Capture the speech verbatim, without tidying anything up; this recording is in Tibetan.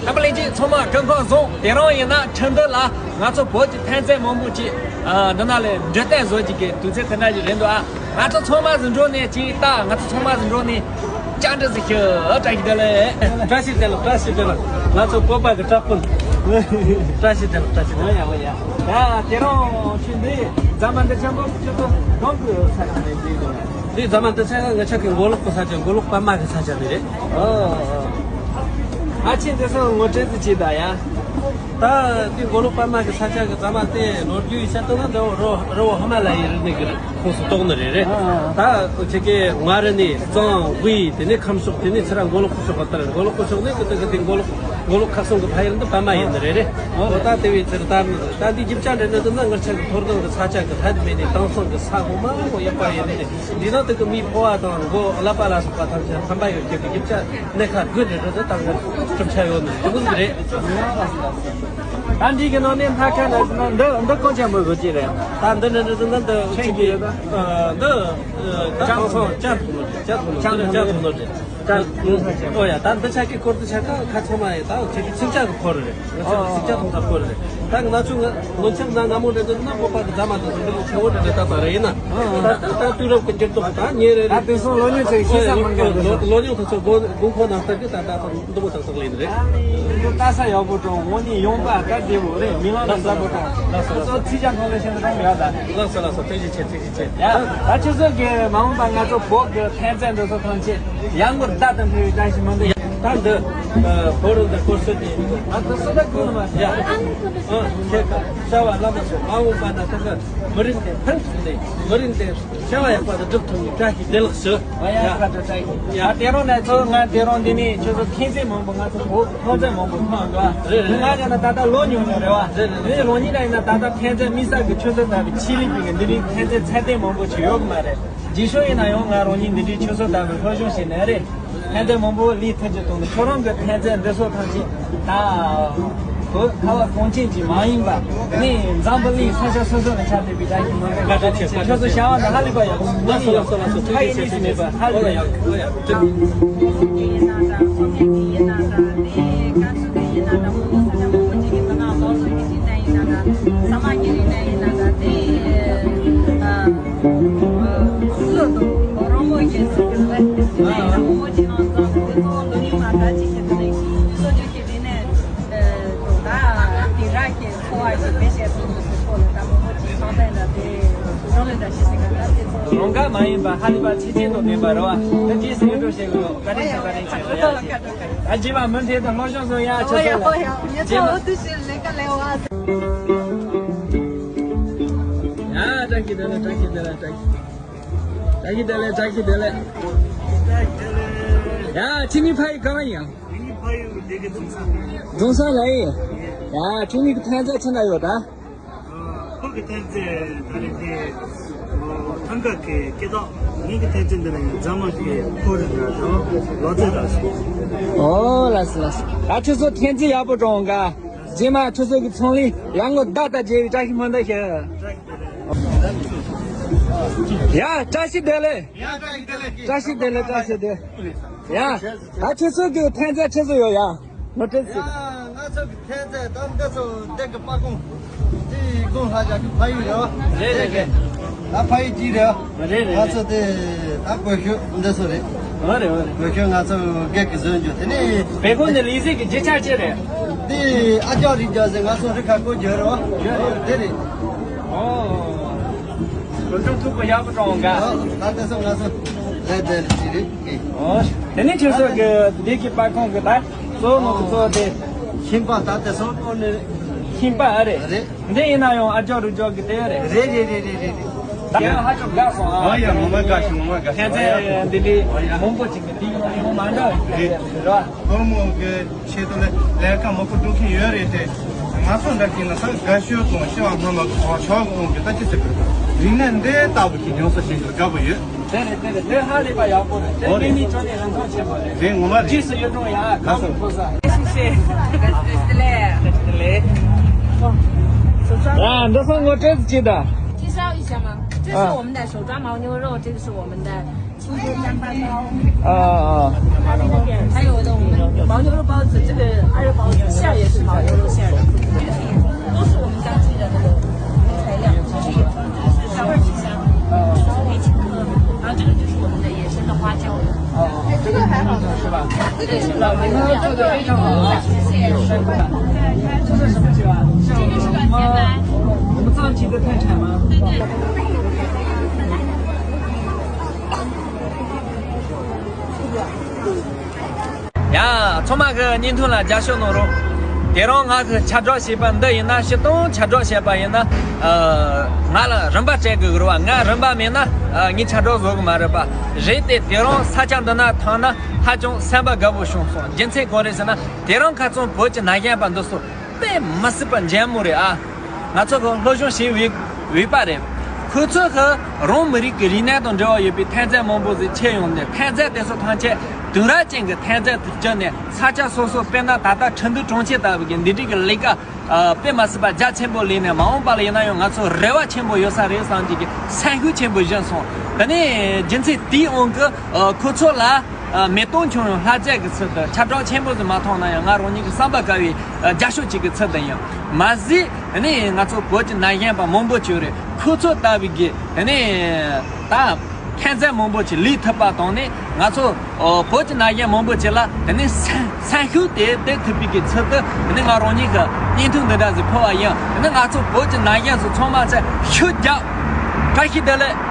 ཁམས་པ་གླིང་ཆེན་ཚང་མ་སྐུ་ཁམས་བཟང་། དེ་རིང་ཡིན་ན་ཁྲི་འདུ་ལ་ང་ཚོ་བོད་ཀྱི་ཐན་རྩེད་མང་པོ་ཅིག་ཨ་འདི་ན་ལས་འབྲི་སྟེ་བཟོ་ཅིག་གི་དུས་ཚོད་དེ་འདྲ་ཞིག་རེད་འདུག་ཨ། ང་ཚོ་ཚང་མ་ཟིན་འགྲོ་ནས་ཅིག་ལྟ། ང་ཚོ་ཚང་མ་ཟིན་འགྲོ་ནས་བཅར་འདྲི་ཟིག་ཞུ། བཀྲ་ཤིས་བདེ་ལེགས། བཀྲ་ཤིས་བདེ་ལེགས། བཀྲ་ཤིས་བདེ་ལེགས། ང་ཚོ་བོད་པ་གི་བཀྲ་ཤིས་བདེ་ལེགས། བཀྲ་ཤིས་བདེ་ལེགས། བཀྲ་ཤིས་བདེ་ལེགས། ཡ་ཡ་ཡ། ཡ་དེ་རིང་ཁྱོད་འདི་རྫ་མ་འདི་ཆེན་པོ་ཁྱོད་ཚོ་གང་གི་ས་ཆ་ནས་འདི་ཡོད། འདི་རྫ་མ་འདི་ཆ་ང་ཆ་གི་མགོ་ལོག་གི་ས་ཆ། མགོ་ལོག་པདྨ་གི་ས་ཆ་འདི་རེད། ཨ་ཆེན་འདི་སོང་ངོ་སྤྲོད་ཅིག་བྱེད་ད་ཡ། ད་འདི་མགོ་ལོག་པདྨ་གི་ས་ཆ་གི་རྫ་མ་དེ་ལོ་རྒྱུས་བཤད་དོན་ན་འདི་རི་རི་བོ་ཧི་མ་ལ་ཡའི་རི་ནས་གི་ཁོངས་སུ་གཏོགས་ནི་རེད། རེད། ད་ཁྱེད་ཀྱི་མངའ་རིས་ནས་གཙང་དབུས། དེ་ནས་ཁམས་ཕྱོགས། དེ་ནས་ཚུར་མགོ་ལོག་ཕྱོགས་ལ་དར། མགོ་ལོག་ཕྱོགས་ནས་ཀི་ཏི་ཀི་དེ་མགོ་ལོག་མགོ་ལོག་ཁ་སང་གི་ཕ་ཡུལ་འདི་པདྨ་ཡིན་ནི་རེད། རེད། འོ་ད་དེ་བས་ཚུར་ད་ད་འདི་རྒྱུ་ཆ་འདྲེན་ནི་འདི་ན་ངར་ཆ་གི་མཐོ་སྒང་གི་ས་ཆ་གི་ལྷད་མེད་ནས་དེང་སང་གི་ས་སྒོ་མང་པོ་ཡག་པ་ཡིན་ནི་རེད། འདི་ནང་དུ་གི་མིའི་ཕོ་བ་དང་མགོ་ཀླད་པ་ལ་སོགས་པ་ཐམས་ཅད་ཕན་པ་ཡོད་ཀྱི་རྒྱུ་ཆ་གནད་ཁག་དགུ་རེ་རེ་དེ་ད་ངར་གྲུབ་ཆ་ཡོད་ནི་དེ་མོ་ཟིག་རེད། ད་འདི་གི་ནང་ནས་ལྷ་ཁང་ལ་ན་འདི་འདི་གོང་ཆེན་པོ་བཟོ་ཅིག་རེད། ད་འདི་ནི་འདི་འདི་འདི་ཆེན་གྱི་འདི་ད་ཧང་སང་ཅར་ཐུང་ལོ་རེད། ཅར་ཐུང་ལོ་རེད། ཅར་ཐུང་ལོ་རེད། ད་ཨོ་ཡ་ད་འདི་ཆ་གི་སྐོར་དུ་ཆ་ཁ་ཁ་ཚང་མ་ཡིན། ད་ཁྱེད་ཀྱི་ཚིག་ཅག་གི་སྐོར་རེད། ང་ཚོ་ཚིག་ཅག་ཐུང་ཐག་སྐོར་རེད། ད་ང་ཚོ་ང་ཚོ་ང་ང་མོ་འདྲ་འདི་ན་ཁོ་པ་གི་ཛ་མ་དང་འདི་ཆེ་བོ་འདྲ་འདྲ་ད་ད་རེད་ཡིན་ན། ད་ད་ད་དུས་རབས་ཀྱི་འགྱུར་ལྡོག་ད་ཉེ་རེད། ད་དེང་སང་ལོ་ཉུང་ཚོས་ཤེས་ས་མང་གི་ལོ་ལོ་ཉུང་དེ་ཚོ་དགོས་དགོས་མཁོ་ནང་ལྟར་གྱི་ད་ད་ད་འདི་མོ་ཏག་ཏག་ལེན་རེད། འདི་ལྟ་ས་ཡག་པོ་དང་དངོས་གནས་ཡོང་པ་ད་བདེ་བོ་རེད། མི་ལང་ལ་ཟ་པོ་དང་ད་ཚོ་ཚིག་ཅག་ཁོང་ལ་ཤེས་ན་ཡག་ད། ལགས་སོ་ལགས་སོ། ཐུགས་རྗེ་ཆེ། ཐུགས་རྗེ་ཆེ། ཡ་ད་ཁྱེད་ཚོ་གི་མ་འོངས་པ་ང་ཚོ་བོད་གི་ཐན་རྩེད་འདི་ཚོ་ཐམས་ཅད་ཡར་ངོར་བདག་ཏུ་འཕེལ་བའི་བཀྲ་ཤིས་སྨོན་འདུན། ད་འདི་ཨ་བོད་རུ་འདི་སྐོར་སྲོལ་དེ་ཡིན། ཨ་ད་སོ་ད་ཀུན་མ་ཡ་ཨ་ཁྱེད་ཀ་བྱ་བ་བླ་མ་ཚོ་མ་འོངས་པ་ན་ད་ག་མི་རིགས་དེ་ཕན་ཚུན་ནས་མི་རིགས་དེ་བྱ་བ་ཡག་པ་དང་སྒྲུབ་ཐུབ་པའི་བཀྲ་ཤིས་བདེ་ལེགས་ཞུ། ཡ་ཡ་ད་ད་ཡ་དེ་རིང་ནས་ཚོ་ང་དེ་རིང་འདི་ནས་ཁྱོད་ཚོ་ཐན་རྩེད་མང་པོ་ང་ཚོ་བོད་ཐོན་རྩེད་མང་པོ་མཐོང་འདུག་རེད་རེད། ང་ཡིན་ན་ད་ལྟ་ལོ་ཉུང་ཉུང་རེད་བ། རེད་རེད་རེད། རང་ཉིད་ལ་ཡིན་ན་ད་ལྟ་ཐན་རྩེད་དམིགས་བསལ་གྱི་ཆུ་ཚོད་ལྟ་བུའི་ཆེད་ལས་པའི་འདི་རིགས་ཐན་རྩེད་ཚད་ལྡན་མང་པོ་ཞིག་ཡོད་གི་མ་རེད། རྗེས་ཤོས་ཡིན་ན་ཡང་ང་རང་ཉིད་འདི་འདྲའི་ཆུ་ཚོད་ལྟ་བུའི་སློབ་སྦྱོང་བྱས་ནས་རེད། ཐན་རྩེད་མང་པོ་ལས་ཐུབ་ཀྱི་གཏོང་དུ་ཁྱོད་རང་གི་ཐན་རྩེད་འདི་ཚོ་ཐམས་ཅད་ད་བོད་ཁ་བ་གངས་ཅན་གྱི་མ་ཡིན་པ་ནི་འཛམ་བུ་གླིང་ས་ཆ་སོ་སོ་ལ་ཁྱབ་བསྡད་པའི་བཀྲ་ཤིས་སྨོན་འདུན་བཀའ་དྲིན་ཆེ། ཁྱོད་ཚོ་བྱ་བ་འདི་ཧ་ལས་པ་ཡག་པོ། ལགས་སོ་ལགས་སོ་ལགས་སོ། ཐུགས་རྗེ་ཆེ། ཐུགས་རྗེ་ཆེ། ཧ་ལས་པ་ཡག་པོ། ཡ་ཡ། ཡིན་ན་འདྲ་སོ་ནས་ཡིན་ན་འདྲ་དེ་ག་ཚོད་དེ་ཡིན་ན་འདྲ་མང་པོ་ས་ཆ་མང་པོ་ཅིག་གི་ནང་ལོགས་སུ་ཡིན་ན་ཡིན་ན་འདྲ་ས་མ་གི་རིག་གནས་ཡིན་ན་འདྲ་དེ་ཨ་ཨ་སུ་དང་རོང་མོ་གི་སུ་གི་སུ་ལ་ཡིན་ན་མང་པོ་ཅིག་ནང་ཙང་དེ་ཚོ་ལོ་རྒྱུས་མ་འདྲ་ཅིག་གི་དེ་ནས་སོ་རྒྱུ་གི་རིག་གནས་ཨ་དང་ད་དེང་རབས་ཀྱི་འཚོ་བ་ཞིག་བེད་སྤྱད་ཐུབ་ཐུབ་སུ་ཐོག་ལ་ད་མང་པོ་ཅིག་ཚང་ལྟ་ཡིན་ན་དེ་རང་ལས་འདྲ་ཤེས་སྲིད་ག་ད་དེ་ཚོ་རང་དགར་མ་ཡིན་པ་ཧ་ལས་པ་ཆེ་ཆེན་དང་ལྡན་པ་རེད་བ། ད་རྗེས་སུ་ཡི་རང་བྱེད་དགོས། བཀའ་དྲིན་ཆེ། བཀའ་དྲིན་ཆེ། ད་རྗེས་མ་མུ་མཐུད་དུ་སློབ་སྦྱོང་སོང་ཡ། ཆོག་ཡ་སོང་ལ། ཡ་ཡ། ངེད་ཚོ་འོ་དུ་ཞིག་ལས་ཀ་ལས་བ། ཡ་བཀྲ་ཤིས་བདེ་ལེགས། བཀྲ་ཤིས་བདེ་ལེགས། བཀྲ་ཤིས་བདེ་ལེགས། བཀྲ་ཤིས་བདེ་ལེགས། ཡ་ཁྱེད་གཉིས་ཕ་ཡུལ་གང་ཡིན། ངེད་གཉིས་ཕ་ཡུལ་དེ་གི་རྫོང་སར། རྫོང་སར་ལ་ཡིན། ཡ་ཁྱེད་གཉིས་ཀྱི་ཐན་རྩེད་ཆི་འདྲ་ཡོད་ད། ཁོ་གི་ཐན་རྩེད་ད་རེས་དེ་ཐང་ག་གི་སྐད་ཐོག་ངེད་ཀྱི་ཐན་རྩེད་འདི་ལ་ཡང་རྫ་མ་གི་ཕོ་རི་འདྲ་དང་ལོ་ཙཱ་འདྲ་སོང་། ཨོ་ལགས་སོ་ལགས་སོ། ད་ཁྱོད་ཚོ་ཐན་རྩེད་ཡག་པོ་བྱུང་ག་རྗེས་མ་ཁྱོད་ཚོ་གི་ཚོང་ལས་ཡར་ངོ་ཟླ་ལྟར་རྒྱས་པའི་བཀྲ་ཤིས་སྨོན་འདུན་ཞུ། ཡ་བཀྲ་ཤིས་བདེ་ལེགས། བཀྲ་ཤིས་བདེ་ལེགས། བཀྲ་ཤིས་བདེ་ལེགས། ཡ། ད་ཁྱེད་ཚོ་གི་ཐན་རྩེད་ཆི་ཟིག་ཡོད་ཡ། ངོ་སྤྲོད་ཡ། ང་ཚོ་གི་ཐན་རྩེད་ད་འདི་ཚོ་འདི་གི་པ་ཀོང་། འདི་ཀོང་ལྷ་བྱ་གི་ཕ་ཡུལ་རེད་བ། རེད་རེད་རེད། ད་ཕ་ཡུལ་གཅིག་རེད་བ། རེད་རེད་ང་ཚོ་རེད། དེ་ད་གོས་ཞུ་འདི་ཚོ་རེད། ཨོ་རེད་ཨོ་རེད། གོས་ཞུ་ང་ཚོ་སྒེར་གི་བཟོས་འཇོག་དེ་ནི། བེ་ཀོང་ནི་ལི་ཟི་གི་རྒྱུ་ཆ་ཅི་རེད། འདི་ཨ་ཅག་རིག་རྒྱག་ཟེར་ང་ཚོ་རི་ཁ་བཀོལ་རྒྱུ་རེད་བ། རེད་རེད། དེ་རེད། ཨོ། སློབ་སྦྱོང་ཐུགས་པ་ཡག་པོ་བྱུང་ག་ད་ལྟ་སོ་ང་ཚོ་ལས་དེ་ལས་ཅི་རེད་ཨེ། ཨོ། དེ་ནས་ཁྱོད་ཚོ་གི་འདི་གི་པ་ཀོང་གི་ད་གཙོ་བོ་ནོར་གཙོ་དེ། ཤིང་པ་ད་ལྟ་སོ་ཀོ་ནི། ཤིང་པ་ཨ་རེད། རེད། འདི་ཡིན་ན་ཡང་ཨ་ཅག་རུ་ཅག་གི་དེ་རེད། རེད་རེད་རེད་རེད་རེད། ད་ཡང་ཧ་ཅང་དགའ་སོང་ཨ། ཨ་ཡ་ངོ་མ་དགའ་ཤི་ངོ་མ་དགའ་ཤི། ཐན་རྩེད་འདི་འདྲའི་མང་པོ་ཅིག་གི་འདི་ཡོང་ཡོང་མ་འདྲ་རེད་རེད་བ། ཁོ་མོ་གི་ཆེད་དུ་ལས་ལས་ཀ་མང་པོ་སྒྲུབ་མཁན་ཡོད་རེད་དེ། ང་ཚོ་འདྲ་ཞིག་ན་ས་དགའ་ཤོས་དང་ཤི་བ་སྨོན་ལམ་གོ་ཆོག་གི་འོང་གི་ད་ཅི་ཟེར་གི་རེད། རིག་གནས་འདི་ལྟ་བུ་ཞིག་ཡོང་ས་ཞིག་གི་དགའ་པོ་ཡོད། དེ་རེད་དེ་རེད། དེ་ཧ་ལས་པ་ཡག་པོ་རེད། དེ་ངེད་གཉིས་ཅོ་ནས་རང་ཐང་ཆེན་པོ་རེད། དེ་ངོ་མ་རེད། རྗེས་སུ་ཡི་རང་ཡ་གང་མི་ཕོད་ས། ཡ་འདི་སང་ངོ་སྤྲོད་ཅིག་ད། 介绍一下吗？这是我们的手抓牦牛肉，这个是我们的 啊啊。还有的我们牦牛肉包子，这个二月包子。非常好，谢谢。这是什么酒啊？这是我们我们藏区的特产吗？对对。ཡ། ཚང་མ་གི་བརྙན་ཐུང་ལ་རྒྱབ་སྐྱོར་གནང་རོགས། དེ་རིང་ང་གི་ཁྱབ་བསྒྲགས་བྱས་པ་འདི་ཡིན་ན་སྤྱིར་བཏང་ཁྱབ་བསྒྲགས་བྱས་པ་ཡིན་ན། ཨ། ང་ལ་རིན་པ་སྤྲད་དགོས་ཀྱི་རེད་བ། ང་རིན་པ་མེད་ན། ཨ། ངས་ཁྱབ་བསྒྲགས་བཟོ་གི་མ་རེད་པ། རེད་དེ། དེ་རིང་ས་ཆ་འདི་ན་ཐོན་ན་ཧ་ཅང་སེམས་པ་དགའ་པོ་བྱུང་སོང་། རྒྱུ་མཚན་གང་རེད་ཟེར་ན། དེ་རིང་ཁ་སང་བོད་ཀྱི་ན་གཞོན་པ་འདི་ཚོ་དཔེ་མི་སྲིད་པ་འཇམ་མོ་རེད་ཨ། ང་ཚོ་གི་སློབ་སྦྱོང་བྱེད་འོས་འོས་པ་རེད། ཁོ་ཚོ་གི་རང་མི་རིགས་ཀྱི་རིག་གནས་དང་འབྲེལ་བ་ཡོད་པའི་ཐོན་རྫས་མང་པོ་ཟིག་ཁྱེར་ཡོང་ནས། ཐོན་རྫས་དེ་ཚོ་ཐམས་ཅད་དུས་རབས་ཅན་གྱི་ཐོན་རྫས་དུ་གྱུར་ནས། ས་ཆ་སོ་སོ། དཔེར་ན་ད་ལྟ་ཁྲིན་ཏུའུ་གྲོང་ཁྱེར་ལྟ་བུ་གི་འདི་འདྲའི་གི་ལས་ཀ་ཨ། དཔེ་མི་སྲིད་པ་རྒྱ་ཆེན་པོ་ལས་ནས། མ་འོངས་པ་ལ་ཡིན་ན་ཡང་ང་ཚོ་རེ་བ་ཆེན་པོ་ཡོད་ས་རེད་བསམ་གྱི་གི་སེམས་ཤུགས་ཆེན་པོ་སྦྱིན་སོང་། དེ་ནས་རྒྱུ་མཚན་དེའི་དབང་གིས། ཨ། ཁོ་ཚོ་ལ། ཨ། མེ་ཏོག་མཆོང་ཡང་ལྷ་རྫས་ཀྱི་ཚུལ་དུ་ཁྱབ་བསྒྲགས་ཆེན་པོ་ཟིག་མ་མཐོང་ན་ཡང་། ང་རང་ཉིད་ཀྱི་བསམ་པ་དགའ་བའི། ཨ། རྒྱབ་སྐྱོར་ཅིག་གི་ཚུལ་དུ་ཡིན། མ་ཟད་ནི་ང་ཚོ་བོད་ཀྱི་ན་གཞོན་པ་མང་པོ་ཅིག་ཡོད་རེད། ཁོ་ཚོ་ལྟ་བུའི་གི་ནི་ད་ཐོན་རྫས་མང་པོ་ཅིག་ལས་ཐུབ་པ་དང་ནི། ང་ཚོ་བོད་ཀྱི་ན་གཞོན་མང་པོ་ཅིག་ལ་དེ་ནི་སེམས་སེམས་ཤུགས་དེ་སྟེར་ཐུབ་པའི་གི་ཚུལ་དུ། དེ་ནི་ང་རང་ཉིད་ཀྱི་བརྙན་ཐུང་འདི་འདྲ་ཟིག་ཕུལ་བ་ཡིན། དེ་ནི་ང་ཚོ་བོད་ཀྱི་ན་གཞོན་ཚོ་ཚང་མ་ཚོས་ཤུགས་རྒྱབ། བཀྲ་ཤིས་བདེ་ལེགས།